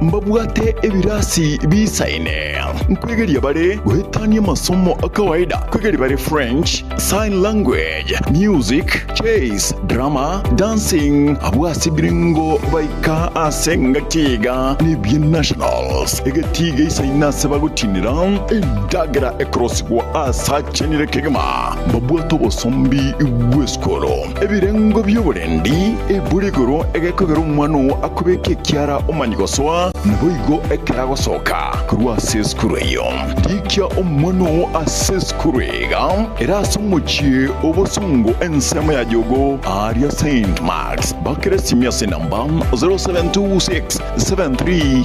Mbabwate ebirasi biisaine. Nkwegeria bare goetania amasomo a kawaida. Nkwegeria bare French, Sign language, music, chess, drama, dancing, abwo ase ebirengo baika ase engaki iga nebie nationals. Egetii geisaine ase bagotinera endagera ekorosigwa ase achenire kegima. Mbabwate obosombi bw'esukuru, ebirengo bi'oborendi, eburi igoro egekogera omwana oo akobeka ekiara omanye gosoa, naboigo ekero agosoka korwa ase esukuru eyio. Rikia omwana oo ase esukuru iga ere ase omochie o bosongo ensemo ya Jogoo aaria Saint Marks. Bakera esimi ase enamba 0726 73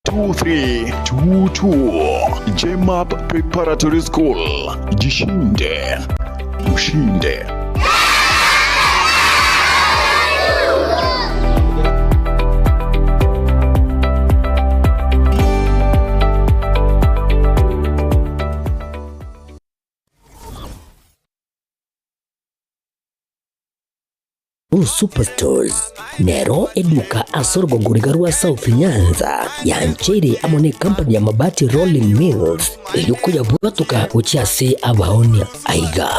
2322. Jmap Preparatory School, Jishinde, ushinde. Blue Superstores nero eduka ase orogongo riga rwa South Nyanza yancheire amo ne company ya Mabati Rolling Mills eyio koyabwatoka gochia ase abaonia. Aiga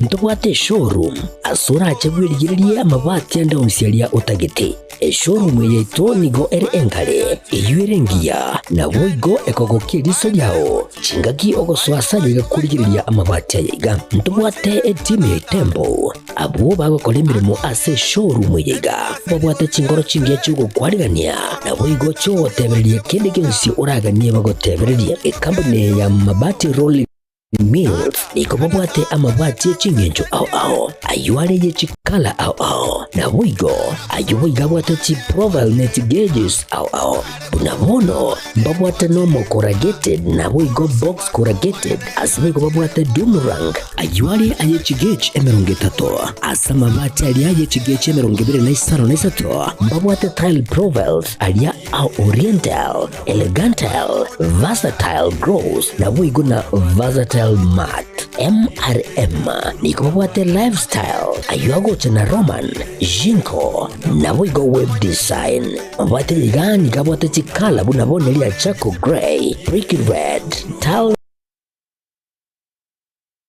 ntobwate eshowroom ase orache bwerigererie amabati ande onsi aria otagete. Eshowroom eye yaito nigo ere engare, eyio ere engiya, naboigo ekogokia eriso riao chingaki ogosoa ase aye iga korigereria amabati aya iga. Ntobwate etimu ya Itembo Abwo bagokora emeremo ase eshowroom eye iga babwate chinkoro chingiya chi'ogokwarigania, naboigo chi'ogotebereria kende gionsi oraganie bagotebererie. Ekampuni eye ya Mabati Rolling Mills nigo babwate amabati e ching'encho ao ao, ayio are ye chikala ao ao, naboigo ayio boigo abwate chiprofile ne chigauges ao ao. Buna bono mbabwate normal corrugated naboigo box corrugated, ase boigo babwate doomerang. Ayio are aye chigauge 30, ase amabati aria aye chigauge 23 mbabwate tile profiles aria a oriental, elegantile, versatile gloss naboigo na versatile matte. MRM nigo babwate lifestyle, ayio agocha na Roman, Jinko, naboigo web design. Mabwate iga nigo abwate chikala buna bono eria charcoal grey, brick red, tile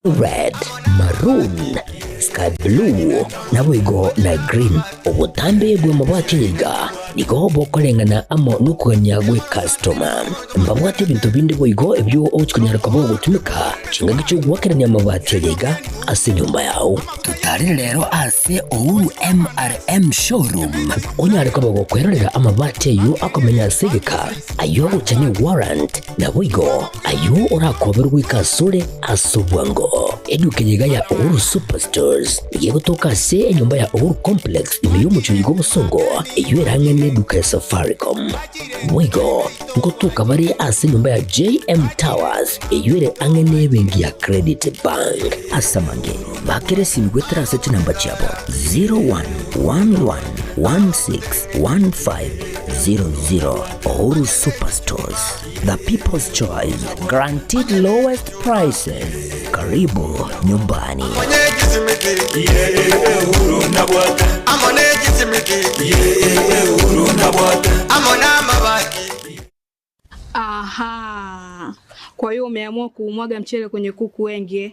red, maroon, sky blue, naboigo na green. Obotambe bw'amabwate iga nigo bokoreng'ana amo nokogania gw'ekastoma. Mbabwate ebinto binde boigo ebio ogochi konyara koba ogotumeka chingaki chi'ogoakerania amabati aya iga ase enyomba yao. Totarire rero ase Uhuru MRM Showroom onyare koba gokwerorera amabati ayio akomenya ase egeka, ayio agocha ne warrant, naboigo ayio orakoberwe goika asore ase obwango. Eduka eye iga ya Uhuru Superstores nigo egotoka ase enyomba ya Uhuru Complex ime y'omochie oiga obosongo, eyio ere ang'e neduka ya Safaricom. Boigo ngotoka bare ase enyomba ya JM Towers eyio ere ang'e nebenki ya Credit Bank. Ase amange, bakera esimi goetera ase chinamba chiabo 0111161500. Uhuru Superstores, the people's choice, guaranteed lowest prices. Karibu nyumbani. Aha. Kwa hiyo umeamua kuumwaga mchele kwenye kuku wengi eh?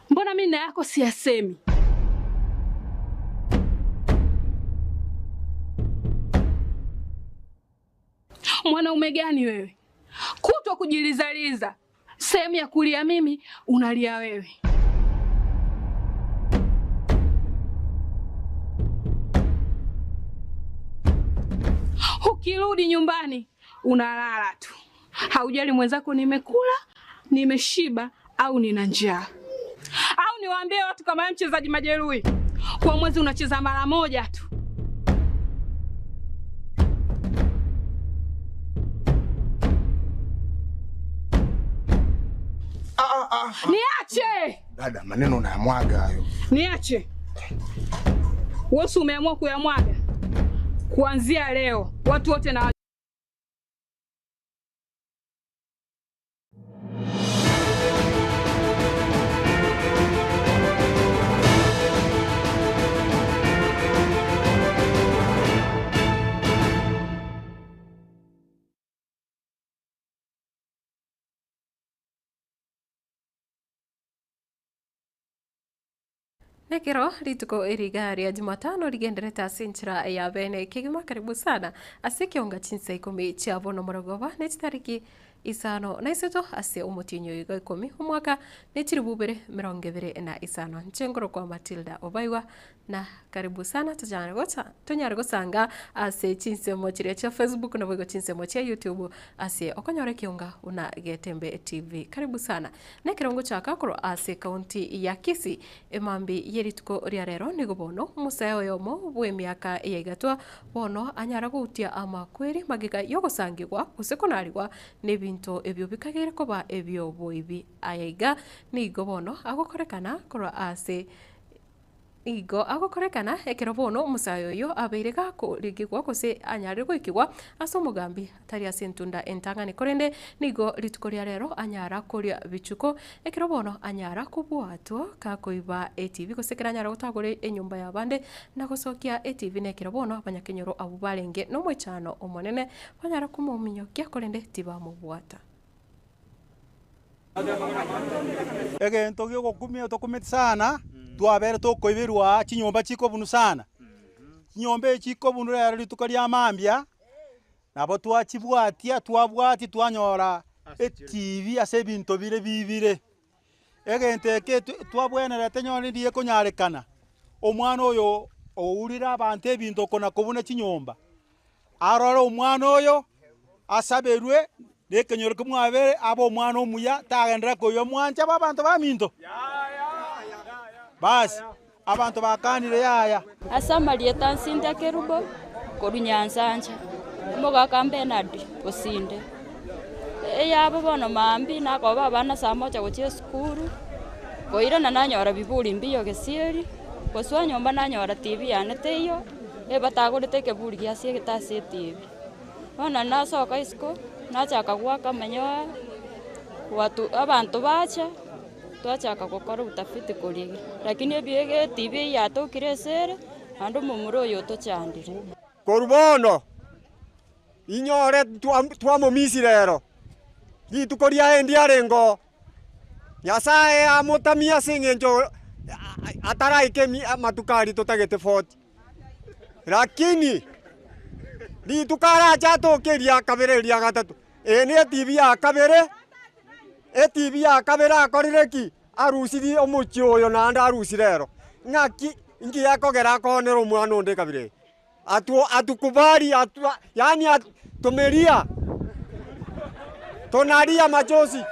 Mbona mimi na yako siyasemi? Mwanaume gani wewe? Kutwa kujilizaliza, sehemu ya kulia mimi unalia wewe. Ukirudi nyumbani unalala tu, haujali mwenzako nimekula, nimeshiba au nina njaa. Au niwaambie watu kama wewe mchezaji majeruhi, kwa mwezi unacheza mara moja tu. Niache Dada, maneno unayamwaga hayo. niache. Wewe si umeamua kuyamwaga? Kuanzia leo watu wote na Nekero rituko eri iga ria Jumatano rigenderete ase enchera ya bene kegima karibu sana ase ekionga chinsa ikomi chia bono morogoba ne chitariki isano na isato ase omotienyi oyo iga ikomi omwaka ne chilifu ibere emerongo ebere na isano. Inche nkorokwa Matilda Obaigwa na karibu sana tochane gocha tonyare gosanga ase chinsemo chiria chia Facebook naboigo chinsemo chia YouTube ase okonyora ekionga buna Getembe TV. Karibu sana. Nekero ngochaka korwa ase ekaunti ya Kisii, emambi ye rituko ria rero nigo bono omosae oyomo bw'emiaka ya igatwa bono anyara goutia amakweri magega y'ogosangigwa gose konarigwa n'ebinto ebio bikageire koba ebi'oboibi. Aya iga nigo bono agokorekana korwa ase Nigo agokorekana ekero bono omosae oyio abeire gakorigigwa gose anyarire goikigwa ase omogambi, tari ase entunda entang'ani, korende nigo rituko ria rero anyara koria bichuko, ekero bono anyara kobwatwa gakoiba etibi, gose ekero anyara gotagora enyomba y'abande na gosokia etibi, na ekero bono abanyakenyoro abwo barenge nomoichano omonene banyara komominyokia, korende tibamobwata. Egento giogokumia tokumeti sana, twabere tokoiberwa aa chinyomba chikobunu sana, chinyomba echi chikobunu rero rituko ria mambia, nabo twachibwatia twabwatia twanyora etibi ase ebinto bire bibire. Egento eke twabwenerete nyore ndiye ekonyarekana, omwana oyo ourire abanto ebinto okona kobuna chinyomba, Arore omwana oyo, asaberwe nekenyoro kimwabere, abe omwana omuya, tagenderera koiba mwanche abe abanto baminto. Basi, abanto bakanire yaya. Ase amarieta Cynthia Kerubo korwa Nyansancha, omogaka Bernard Osinde. Eyabo bono mambia nakoba abana saa moja gochia esukuru, koirana nanyora biburi mbiyo gesieri, gosoa nyomba nanyora TV yane teiyo. Ebatagorete ekeburi giasiegete ase etibi. Bono nasoka isiko, nachaka goaka amanyoa, watu abanto bacha, twachaka gokora utafiti korigia, lakini ebiege etibi eyio yatokire ase ere, naende omomura oyo otochandire. Korwa bono inyore twamomisi rero, rituko riaye ndiarenge oo, Nyasae amotamie ase eng'encho ataraika amatuko aria totagete forty. Lakini rituko arache atoke eria kabere eria gatato, eye ne etibi ya kabere, etibi ya kabere akorire ki? Arusirie omochie oyo naende arusie rero. Ng'aki nki ekogera akoonera omwana onde ekabira eye? Atu atukubali atu yaani tumelia tunalia machozi.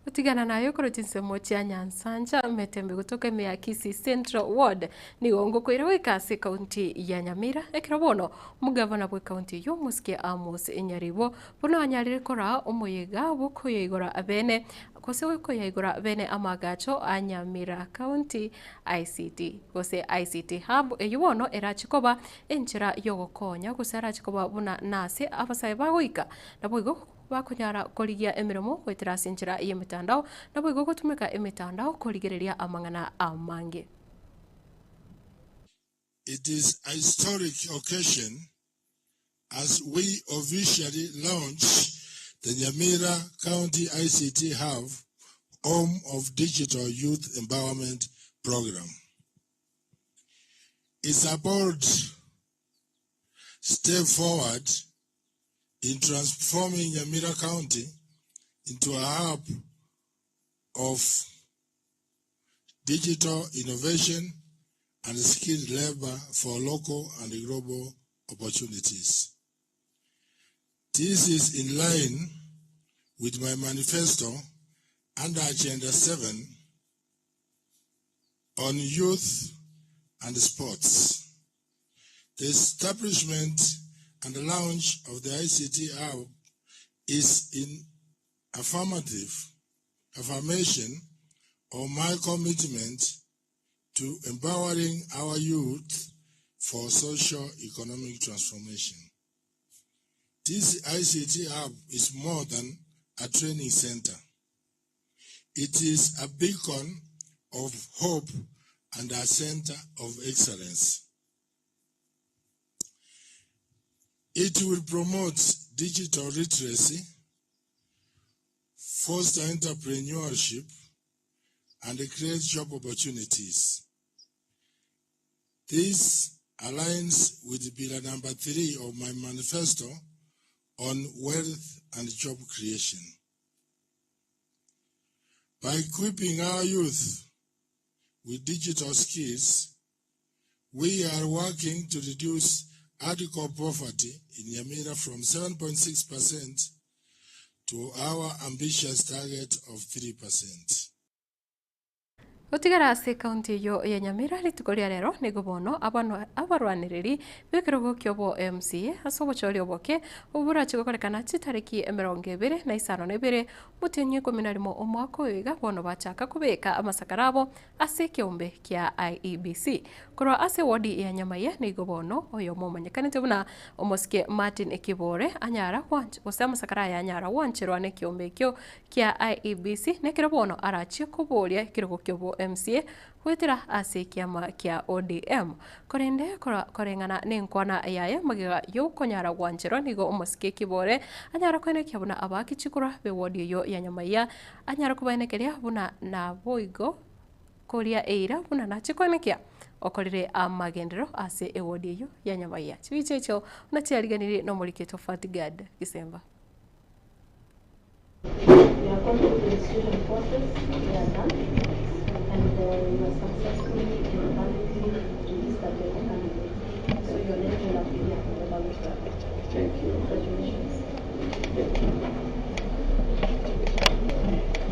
Gotigana naye okorwa chinsemo chia Nyansancha, Metembe gotoka ime ya Kisii Central Ward, nigo ngokoira goika ase ekaunti ya Nyamira, ekero bono omogavana bw'ekaunti eyio omosike Amos Nyaribo bono anyarire koraa omoyega bw'okoyaigora bene gose koyaigora bene amaagacho a Nyamira County ICT gose ICT Hub eyio bono erache koba enchera yogokonya gose arache koba buna nase abasae bagoika naboigo bakonyara korigia emeremo goetera ase enchera y'emetandao, naboigo gotumeka emetandao korigereria amang'ana amange. It is a historic occasion as we officially launch the Nyamira County ICT Hub, home of Digital Youth Empowerment Program. It's a bold step forward in transforming Nyamira County into a hub of digital innovation and skilled labor for local and global opportunities. This is in line with my manifesto under Agenda 7 on youth and sports. The establishment and the launch of the ICT Hub is in affirmative affirmation of my commitment to empowering our youth for social economic transformation. This ICT Hub is more than a training center. It is a beacon of hope and a center of excellence. It will promote digital literacy, foster entrepreneurship, and create job opportunities. This aligns with pillar number 3 of my manifesto on wealth and job creation. By equipping our youth with digital skills, we are working to reduce hardcore poverty in Nyamira from 7.6% to our ambitious target of 3%. Gotigara ase ekaunti eyio ya Nyamira rituko ria rero nigo bono abarwanereri b'ekerogo ki'obo MCA ase obochori oboke obwo borache gokorekana chitariki emerongo ebere na isano na ibere omotienyi ikomi na rimo omwaka oyo iga bono bachaka kobeka amasakara abo ase ekeombe kia IEBC. Korwa ase ewodi ya Nyamaiya nigo bono oyomo omanyekanete buna omosike Martin Kibore anyara gose amasakara aya anyara gwancherwa nekeombe ekio kia IEBC nekero bono arachie koboria ekerogo kiobo MCA goetera ase ekiama kia ODM. Korende koreng'ana nenkwana yaye magega yokonyara gwancherwa nigo omosike Kibore anyara koenekia buna abaaki chikura b'ewodi eyio ya Nyamaiya anyare kobaenekeria buna naboigo koria eira buna nache koenekia okorire amagenderero ase ewodi eyio ya Nyamaiya. Chibicha echio buna chiariganirie nomoriki oito Fatgard Gisemba.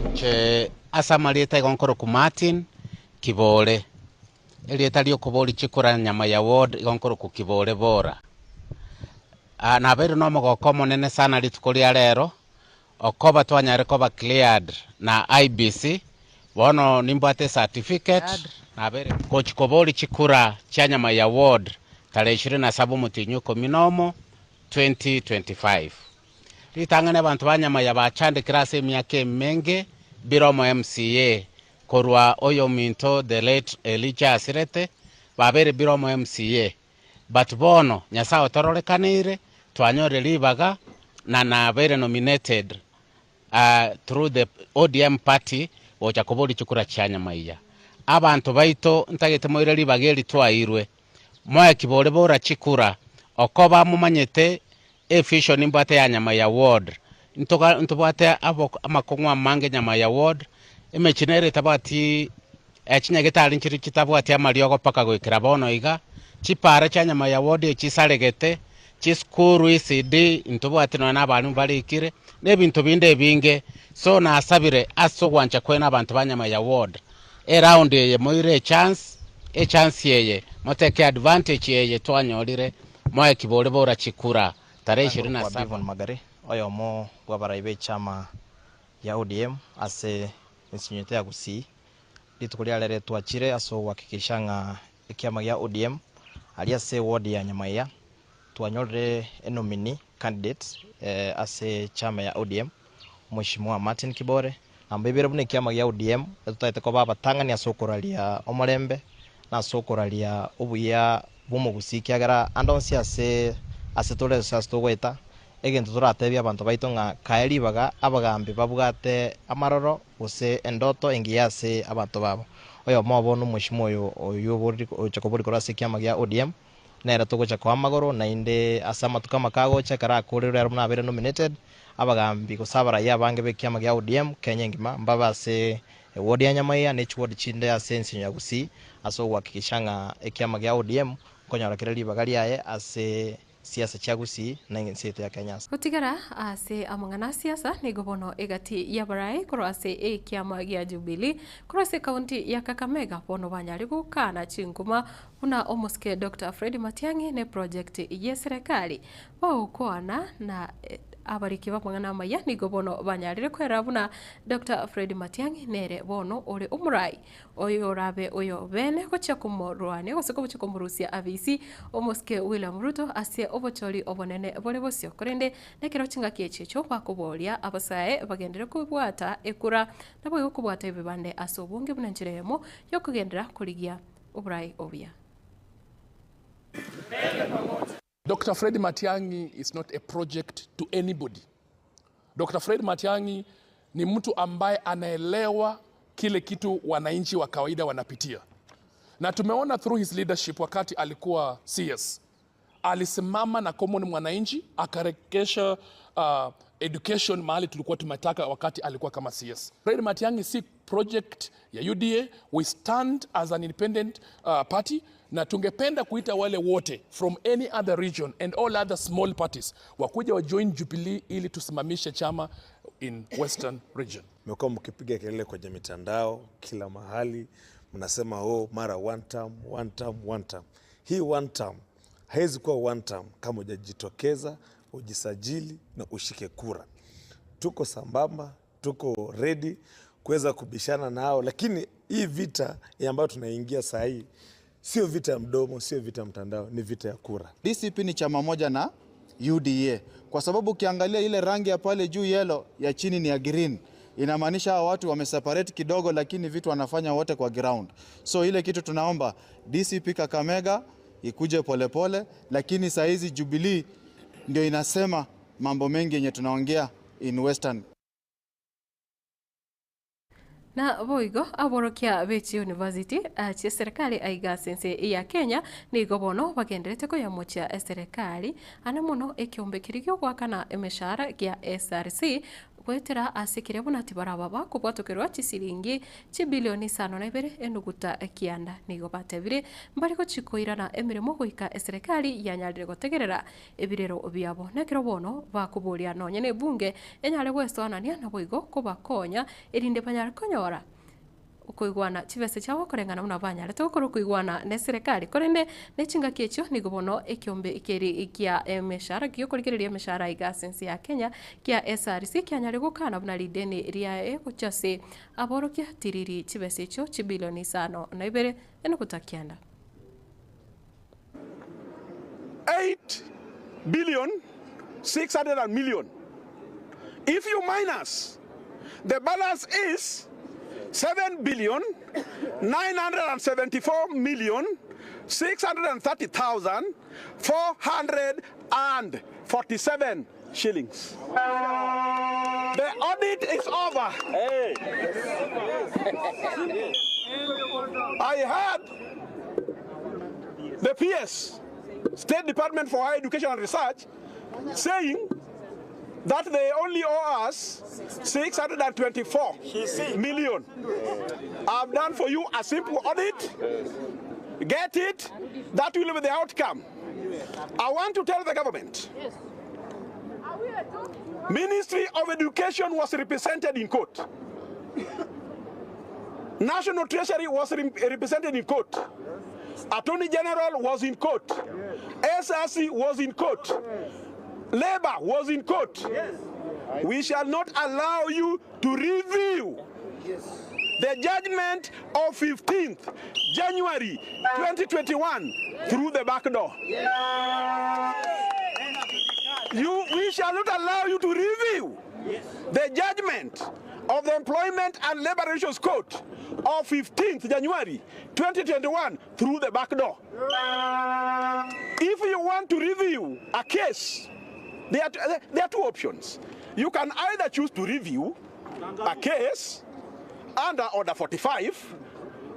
Inche ase amarieta igo nkorokwa Martin Kibore, erieta ri'okoboria chikura nyama ya ward igo nkorokwa Kibore Bora. Nabeire nomogoko omonene sana rituko ria rero, okoba twanyare koba cleared na IEBC, bono nimbwate ecertificate, nabeire gochi koboria chikura chia nyama ya ward tarehe ishirini na saba omotienyi o ikomi na omo 2025. Ritang'ani abanto ba Nyamaya bachandekire ase emiaka emenge bire omo MCA korwa oyominto the late Elijah asirete babeire bire omo MCA but bono Nyasae otororekanire twanyorire ribaga na nabeire nominated through the ODM party gocha koboria chikura chia Nyamaiya. Abanto baito ntagete moire ribaga eri twairwe moe kibore bora chikura okoba momanyete Evision mbwate ya nyama ya ward, ntoga ntobwate abo amakong'u amange nyama ya ward, emechie nere etabwati chinyagetari nchiri chitabwati amariogo mpaka goikera bono iga, chipara chia nyama ya ward echisaregete, chisukuru ECD ntobwati nonya na abalimu barikire, na ebinto binde ebinge. So nasabire ase ogwancha kwene abanto ba nyama ya ward, eround eye moire echance, echance eye moteke advantage eye twanyorire Moe kibori bora chikura tarehe ishirini na Kwa saba. Bivon Magare, oyomo bw'abarai b'echama ya ODM ase ensinyo ya Gusii, rituko ria rero twachire ase ogohakikisha ng'a ekiama gia ODM aria ase eward ya Nyamaiya twanyorire enominee candidate ase echama ya ODM Mweshimiwa Martin Kibore. Namba ibere buna ekiama gia ODM etotagete koba abatang'ani ase okoraria omorembe na ase okoraria obuya bw'omogusii ekiagera ande onsi ase ase tore ase ase togoeta, egento toratebie abanto baito ng'a kae ribaga abagambi babwate amaroro gose endoto engiya ase abanto babo. Oyomo obo nomweshimiwa oyo oyio ogocha koboria korwa ase ekiama gia ODM, Nere togocha koa amagoro, naende ase amatuko amake agocha, ekero akoorerwe ere buna abeire nominated, abagambi gose abarai abange b'ekiama gia ODM Kenya engima mbabe ase eward ya Nyamaiya ne chiward chinde ase ensinyo ya Gusii ase ogohakikisha ng'a ekiama gia ODM nkonyora kere ribaga riaye ase siasa chia Gusii na ense yaito ya Kenya. Gotigara ase amang'ana a siasa nigo bono egati y'abarai korwa ase ekiama gia Jubilee korwa ase ekaunti ya Kakamega bono banyare gokana chinkuma Buna omosike Doctor Fred Matiang'i ne project y'eserekari bagokwana na abariki b'amang'ana amaya nigo bono banyarire kwerora buna Doctor Fred Matiang'i nere bono ore omorai oyorabe oyo bene gochia komorwania gose gochia komorusia abisi omosike William Ruto ase obochori obonene bore bosio. Korende nekero chingaki echi echio bakoboria abasae bagenderere kobwata ekura naboigo kobwata ebibande ase obonge buna enchera eyemo yokogenderera korigia oborai obuya. Doctor Fred Matiang'i is not a project to anybody. Doctor Fred Matiang'i ni mtu ambaye anaelewa kile kitu wananchi wa kawaida wanapitia, na tumeona through his leadership wakati alikuwa CS alisimama na common mwananchi akarekesha education mahali tulikuwa tumetaka wakati alikuwa kama CS. Fred Matiang'i si project ya UDA, we stand as an independent party na tungependa kuita wale wote from any other region and all other small parties wakuja wa join Jubilee ili tusimamishe chama in Western region. Mmekuwa mkipiga kelele kwenye mitandao kila mahali, mnasema oh, mara one term, one term, one term. Hii one term haiwezi kuwa one term kama hujajitokeza ujisajili na ushike kura. Tuko sambamba, tuko ready kuweza kubishana nao, lakini hii vita ambayo tunaingia saa hii sio vita ya mdomo, sio vita ya mtandao, ni vita ya kura. DCP ni chama moja na UDA kwa sababu ukiangalia ile rangi ya pale juu yellow, ya chini ni ya green. Inamaanisha hawa watu wameseparate kidogo, lakini vitu wanafanya wote kwa ground. So ile kitu tunaomba DCP Kakamega ikuje polepole pole, lakini saa hizi Jubilee ndio inasema mambo mengi yenye tunaongea in Western. Na boigo aborokia bechi university chia serikali aiga sense ya Kenya nigo bono bagenderete koyamochia eserikali ana mono ekiombe kiri giogwakana emeshahara gia SRC gwetera ase kiria buna tibaraba bakobwatokerwa chisiringi chibilioni 5 na enuguta kianda nigo batebire mbari gochikoirana emirimo goika eserikali yanyarire gotegerera ebirero biabo nekero bono bakoboria nonye na ebunge enyare gwesoanania nabo igo kobakonya erinde banyare konyora okoigwana chibese chiabo koreng'ana buna banyarete gokora okoigwana na eserekari korende na echingaki echio nigo bono ekiombe keri kia emeshahara giokorigereria emeshahara iga ase ense ya Kenya kia SRC kianyare gokana buna rideni riaye gochia ase aborokia tiriri chibese echio chibilioni 5 na 2 enuguta 9. 8 billion 600 million. If you minus, the balance is 7 billion 974 million 630,447 shillings. The audit is over. I had the PS, State Department for Higher Education and Research, saying that they only owe us 624 million. I've done for you a simple audit. Get it? That will be the outcome. I want to tell the government. Ministry of Education was represented in court. National Treasury was represented in court. Attorney General was in court. SRC was in court. Labor was in court. We shall not allow you to review the judgment of 15th January 2021 through the back door. We shall not allow you to review the judgment of the Employment and Labor Relations Court of 15th January 2021 through the back door. If you want to review a case, there are two options. You can either choose to review a case under Order 45,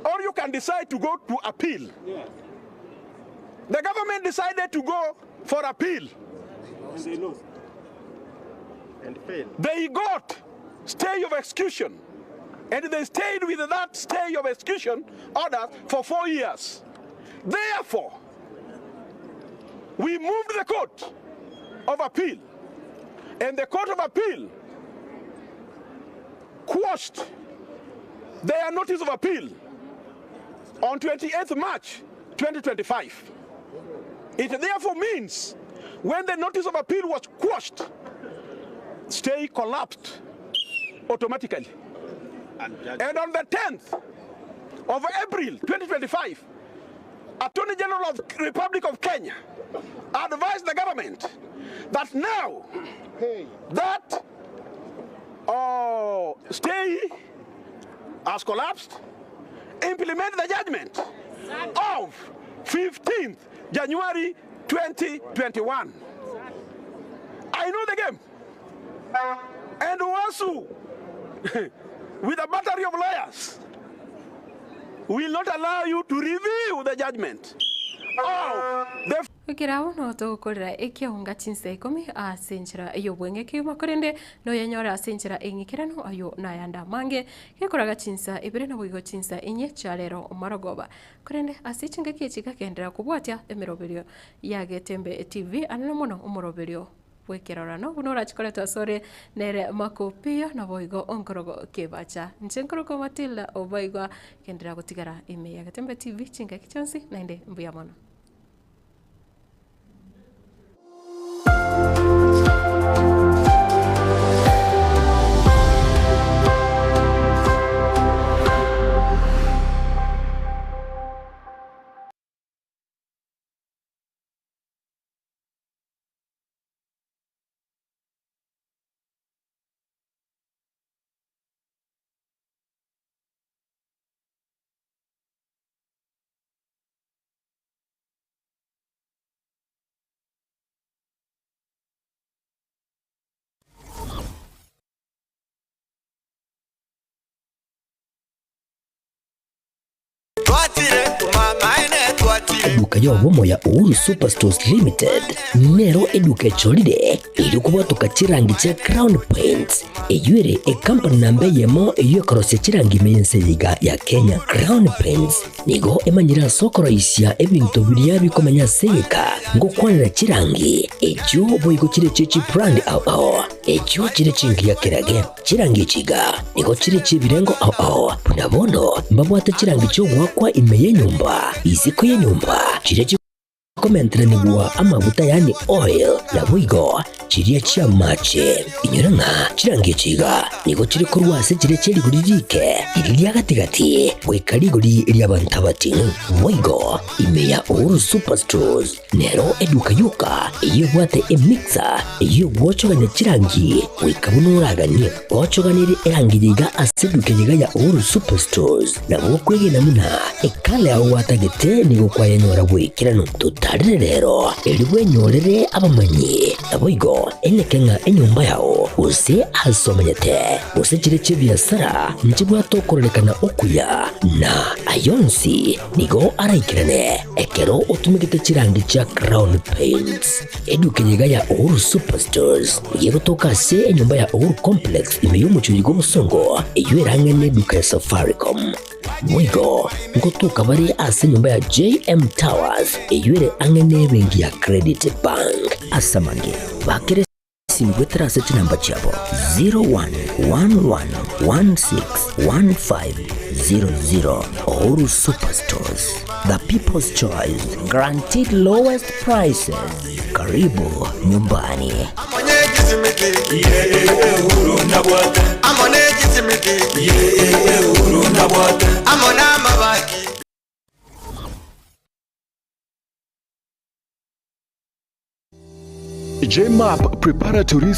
or you can decide to go to appeal. The government decided to go for appeal. And they lost. And failed. They got stay of execution. And they stayed with that stay of execution order for 4 years. Therefore, we moved the Court of Appeal. And the Court of Appeal quashed their notice of appeal on 28th March 2025. It therefore means when the notice of appeal was quashed, stay collapsed automatically. And on the 10th of April 2025, Attorney General of Republic of Kenya advised the government that now that stay has collapsed, implement the judgment of 15th January 2021. I know the game. And Wasu, with a battery of lawyers will not allow you to review the judgment of the. Goikera agwo noo togokorera ekiaunga chinsa ikomi ase enchera y'obweng'e kegima, korende noyenyore ase enchera eng'ikeranu ayio nayande amange, gekoraga chinsa ibere naboigo chinsa inye chia rero marogoba. Korende ase chingaki echi gakenderera kobwatia emeroberio ya Getembe TV anene mono omoroberio bw'ekerorano buna orache koretwa asore nere Makopiyo naboigo onkorogo kebacha. Inche nkorokwa Matilda Obaigwa, genderera gotigara ime ya Getembe TV chingaki chionsi naende mbuya mono. Eduka y'obomo ya Uhuru Superstores Limited nero eduka echorire erio kobwatoka chirangi chia Crown Paints eyio ere ekampani namba eyemo eyio ekorosia chirangi ime y'ense eye iga ya Kenya. Crown Paints nigo emanyire ase okoroisia ebinto biria bikomenya ase egeka ngokwanera chirangi echio boigo chire chie chibrand ao ao echio chire chingiya kerage. Chirangi echi iga nigo chire chi'ebirengo ao ao, buna bono mbabwate chirangi chi'ogoakwa ime y'enyomba, isiko y'enyomba, chiria chikomenteranigwa amaguta yaani oil, naboigo chiria chi'amache. Inyora ng'a chirangi echi iga nigo chire korwa ase chiria chie rigori riike, riria ria gati-gati, goika rigori ri'abanto abating'u. Boigo ime ya Uhuru Superstores Nero eduka yoka eyio ebwate emixer eyio egwochogania chirangi goika buna oraganie. Ochoganirie erangi yaiga ase eduka eyeiga ya Uhuru Superstores nabo okwegena buna ekala yao gwatagete nigo kwayenyora bw'ekeranu. Totarere rero erio bwenyorere abamanyi naboigo eneke ng'a enyomba yao gose ase omenyete gose chire chi'ebiasara nchibwate okororekana okuya na ayonsi Nigo araikerane ekero otumegete chirangi chia Crown Paints. Eduka eye iga ya Uhuru Superstores nigo egotoka ase enyomba ya Uhuru Complex ime y'omochie bw'obosongo eyio ere ang'e n'eduka ya Safaricom. Boigo ngotoka bare ase enyomba ya JM Towers eyio ere ang'e n'ebenki ya Credit Bank. Ase amange, bakere Singwetera ase chinamba chiabo 0111161500 Uhuru Superstores, the people's choice, guaranteed lowest prices. Karibu nyumbani. JMAP Preparatory.